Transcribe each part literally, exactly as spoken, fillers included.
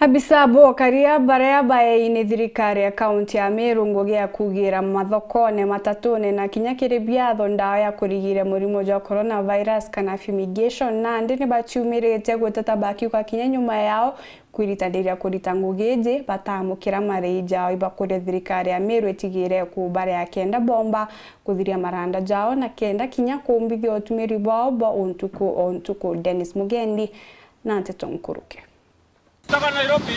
Abisa bokaria baria baei ni thirikari ya kaunti ya Meru ngugi ya kugira mathokone, matatune na kinya kiri biatho ndawa ya kurigiria murimo jwa coronavirus kana fumigation, nandi ni baciumirite gwiteta bakiuga kinya nyuma yao kwiritaniria kurita ngugi iji, bataamukira marii jao ibakuria thirikari ya Meru itigire kubarea kenda bomba kuthiria maranda jao na kenda kinya kumbithia utumiri bwao bwa untuku o ntuku. Dennis Mugendi na nteto nkuruke. Kutoka Nairobi,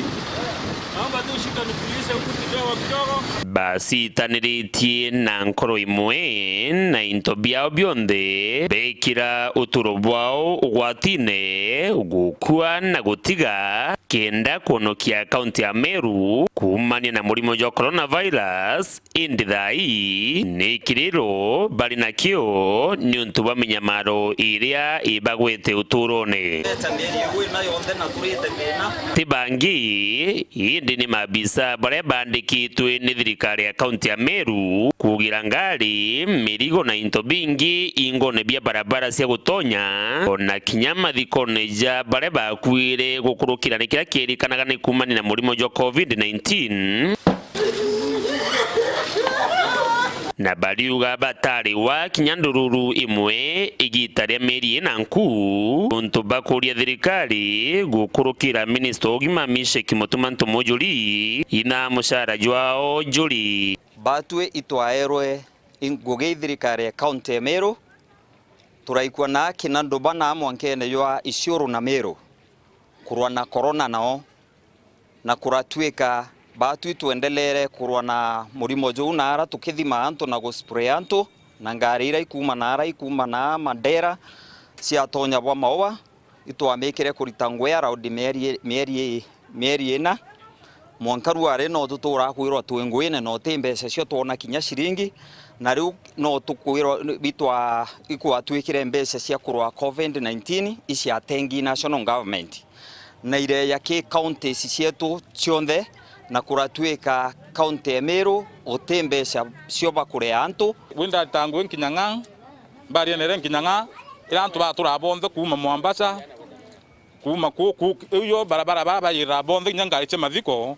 naomba tu shida nitulize huku kidogo kidogo. Bacitaniritie na nkoro imwe na into biao bionthe, bekira uturo bwao ugwatine, gukua na gutiga, kenda kwonokia kaunti ya Meru kuumania na murimo jwa coronavirus. Indi thaa ii ni kiriro bari nakio niuntu bwa minyamaro iria ibagwete uturone. Mbeca mieri igu ina yonthe na turite thina. Ti bangi, indi ni maabisa baria baandikitwe ni thirikari ya kaunti ya Meru kugira ngari, mirigo na into bingi ingone bia barabara cia gutonya, ona kinya mathikone ja baria bakuire gukurukira ni kiria kierikanaga ni kuumania na murimo jwa covid nineteen. Na bariuga batariwa kinya ndururu imwe igita ria mieri ina nku, untu bakuria thirikari gukurukira minista wa ugima Mishek Mutuma Ntumujuri, ina mucara jwao juri. Batwi itwaerwe i ngugi i thirikari ya kaunti ya Meru, turaikua na akina nduba na mwankene jwa Isiolo na Meru, kurwa na corona nao, na kuratuika batwi twendelere kurwa na murimo juu naara tukithima antu na guspray antu, na ngari iria ikuuma naara ikuuma na Mandera ciatonya bwa Maua, itwamikire kurita ngugi around mieri, mieri, mieri ina. Mwanka ruari no tuturaa kwirwa twi nguine na uti mbeca cio twona kinya ciringi, na riu no tukwirwa bitwa ikwatwikire mbeca cia kurwa covid nineteen iciatengi national government, na ireja ki counties cietu cionthe, na kuratuika county ya Meru uti mbeca cio bakurea antu. Winda tangu nkinya ng'a, mbarienere nkinya ng'a, ira antu baturaa bonthe kuuma Mombasa, kuuma ku, ku, iyo barabara bara bayirira bonthe, kinya ngari cia mathiko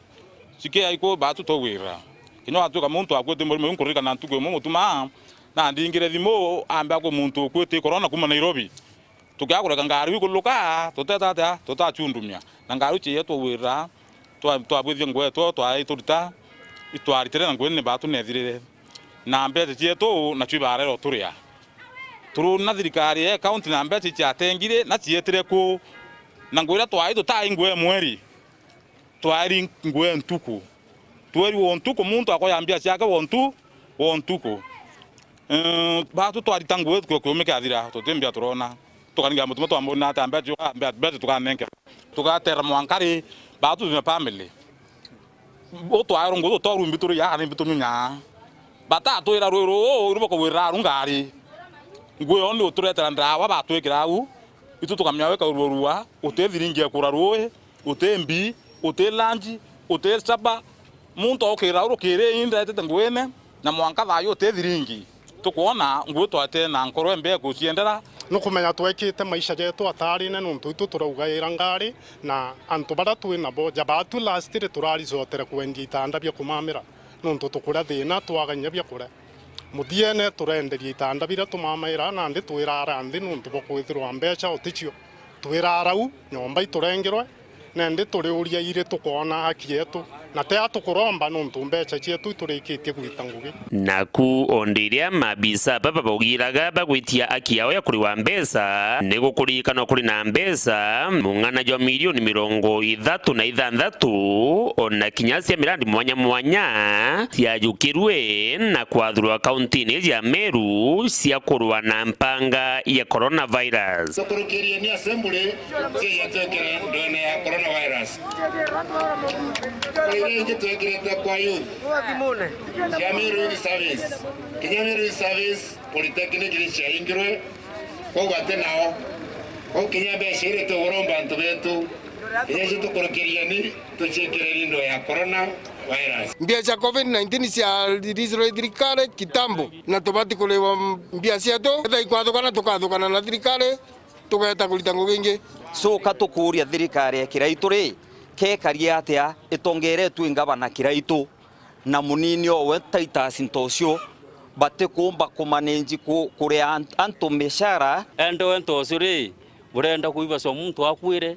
cikiai ku batu tugwirira. Kinya watwika muntu akuite murimo uyu, nkuririkana ntuku imwe Mutuma nandingire thimu, ambia ku muntu ukuite corona kuuma Nairobi. Tukiaga kureka ngari iu ikuluka, tuteta atia, tutachundumia. Na ngari iu ciiye tugwirira, twa-, twabwithie nguo yetu, twai turita, itwaritire na nguo ni batu nethirire. Na mbeca cietu nacio ibarerwo turia. Turuna thirikari ya county na mbeca iciatengire na cietire ku. Na nguo iria twai tutai nguo ya mweri, twari nguo ya ntuku. Tweri wo ntuku, muntu akoya mbia ciake wo ntu-, wo ntuku. Eh, batu twarita nguo tukio kiume kiathira, tuti mbia turona. Tukaringira Mutuma twambona ati mbeca, mbeca, mbeca tukanenke. Tugatera mwanka ri, batu tuna family. Utwaerwo nguo tutoru mbi turi ya, ni mbi tunyunya. Batatwira rwi ruu, iru bakugwirira aru ngari. Nguo iyo ni uturetera ndawa batwikira au. Itu tukamenya weka urua rua, uti thiringi ya kura rui, uti mbi, uti lunch, uti supper. Muntu aukira au rukiri indaetete nguine, na mwanka thayu uti thiringi. Tukwona nguo twate na nkoro embe kuciendera. Nukumenya twekite maisha jetu atarine nuntu itu turaugaira ngari, na antu baria twi nabo, ja batu last ri turaricotere kwendia itanda bia kumamira, nuntu tukuria thina twaga inya bia kuria. Muthiene turenderia itanda biria tumamaira, nandi twirara nthi nuntu bwa kwithirwa mbeca uticio. Twirara u, nyomba iturengerwe, nandi turiuria iri tukoona haki yetu, na tia tukuromba nuntu mbeca cietu iturikitie gwita ngugi. Naku o ndi iria maabisa baba baugiraga bagwitia haki yao ya kuriwa mbeca, ni gukurikanwa kuri na mbeca mung'ana jwa milioni mirongo ithatu na ithanthatu, o na kinya cia mirandi mwanya mwanya ciajukirwe na kwathurwa kauntini ya Meru cia kurwa na mpanga ya coronavirus. Tukurukirieni assembly cia yatwekera ndwene ya coronavirus. Kuri iria ingi twekirite kwa youth cia Meru Youth Service, kinya Meru Youth Service Polytechnic ni ciahingirwe, koguo ati nao. Koguo kinya mbeca iri tuguromba antu betu, kinya icio tukurukirieni, tuciikire rindo ya corona virus. Mbia cia covid nineteen cia release thirikari kitambo, na tubati kuriwa mbia cietu. Etha ikwathukana, tukathukana na thirikari, tugeeta kurita ngugi ingi. Coka tukuria thirikari ya kiraitu ri, kekarie atia itongeretue i ngavana Kiraitu na munini owe Titus Ntocio batikumba kumanage ku-, kuria ant-, antu micara. Ende we Ntocio ri, burenda kwibacwa muntu akuire?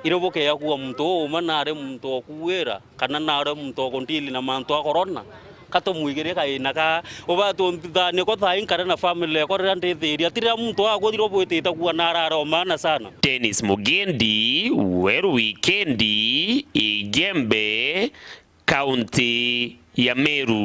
Irio bukeya kuuga muntu uu uma naari muntu okuuira, kana naari muntu okundili na mantu a korona, ka tumwigire kaina ka ubatunthithanie ko thaa ii nkare na family ekwa riria ndithiria. Ti riria muntu akuthirwa bwitite kuuga naari o maana sana. Dennis Mugendi, Weru Wikendi, Igembe, kaunti ya Meru.